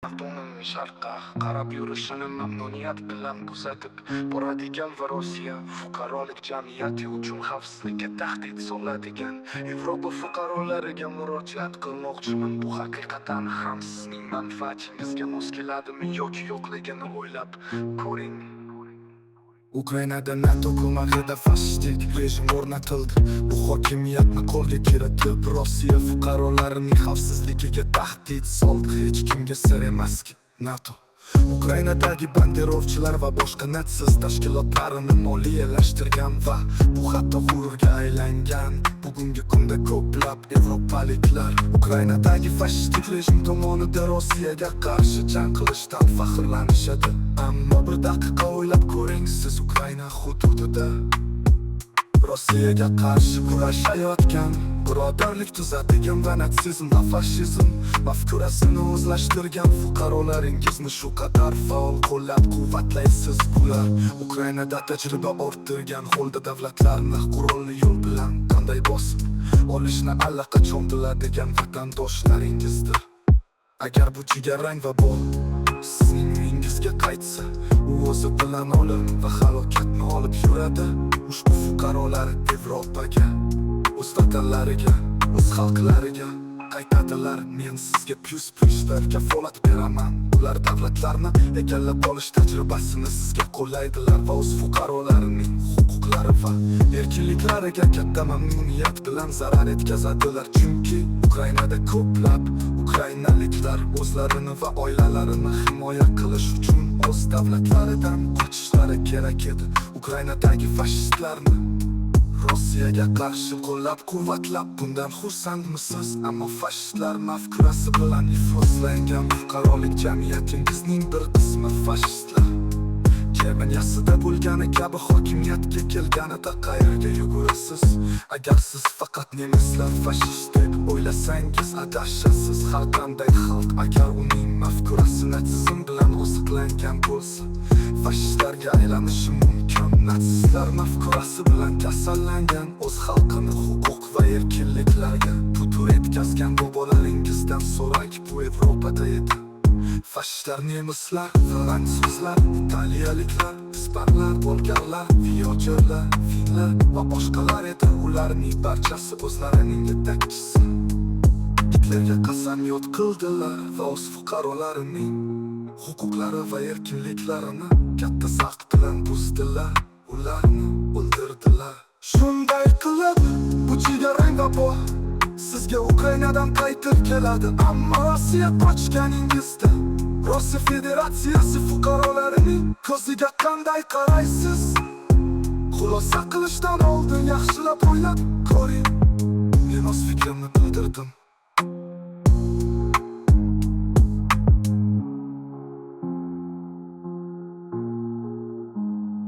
Avtonom sharqqa qarab yurishini mamnuniyat bilan kuzatib boradigan va Rossiya fuqarolik jamiyati uchun xavfsizlikka tahdid soladigan Yevropa fuqarolariga murojaat qilmoqchiman. Bu haqiqatan ham sizning manfaatingizga mos keladimi yoki yo'qligini o'ylab ko'ring. Ukrainada NATO ko'magida fashistik rejim o'rnatildi. Bu hokimiyatni qo'lga kiritib, Rossiya fuqarolarining xavfsizligiga tahdid soldi. Hech kimga sir emaski, NATO Ukrainadagi banderovchilar va boshqa natsist tashkilotlarini moliyalashtirgan va bu hatto g'ururga aylangan. Bugungi kunda ko'plab yevropaliklar Ukrainadagi fashistik rejim tomonida Rossiyaga qarshi jang qilishdan faxrlanishadi. Ammo bir daqiqa o'ylab ko'ring, siz Ukraina hududida Rossiyaga qarshi kurashayotgan, birodarlik tuzadigan va natsizm va fashizm mafkurasini o'zlashtirgan fuqarolaringizni shu qadar faol qo'llab-quvvatlaysiz. Bular Ukrainada tajriba orttirgan holda davlatlarni qurolli yo'l bilan qanday bosib olishni allaqachon biladigan vatandoshlaringizdir. Agar bu jigarrang vabo sizning uyingizga qaytsa, u o'zi bilan o'lim va halokatni olib yuradi. Ushbu fuqarolar Yevropaga, o'z vatanlariga, o'z xalqlariga qaytadilar. Men sizga 100% kafolat beraman. Ular davlatlarni egallab olish tajribasini sizga qo'llaydilar va o'z fuqarolarining huquqlari va erkinliklariga katta mamnuniyat bilan zarar yetkazadilar. Chunki Ukrainada ko'plab ukrainaliklar o'zlarini va oilalarini himoya qilish uchun o'z davlatlaridan qochishlari kerak edi. Ukrainadagi fashistlarni Rossiyaga qarshi qo'llab-quvvatlab, bundan xursandmisiz? Ammo fashistlar mafkurasi bilan ifloslangan fuqarolik jamiyatingizning bir qismi fashistlar Germaniyasida bo'lgani kabi hokimiyatga kelganida qayerga yugurasiz? Agar siz faqat nemislar fashist deb o'ylasangiz, adashasiz. Har qanday xalq, agar uning mafkurasi natsizm bilan oziqlangan bo'lsa, fashistlarga aylanishi mumkin. Natsistlar mafkurasi bilan kasallangan, o'z xalqini huquq va erkinliklarga putur yetkazgan bobolaringizdan so'rang, bu Yevropada edi. Fashistlar nemislar, fransuzlar, italiyaliklar, ispanlar, bolgarlar, fiojerlar, finlar va boshqalar edi. Ularning barchasi o'zlarining yetakchisi Gitlerga qasamyod qildilar va o'z fuqarolarining huquqlari va erkinliklarini katta zavq bilan buzdilar, ularni o'ldirdilar. Shunday qilib, bu jigarrang vabo sizga Ukrainadan qaytib keladi. Ammo Rossiya qochganingizda Rossiya Federatsiyasi fuqarolarining ko'ziga qanday qaraysiz? Xulosa qilishdan oldin yaxshilab o'ylab ko'ring.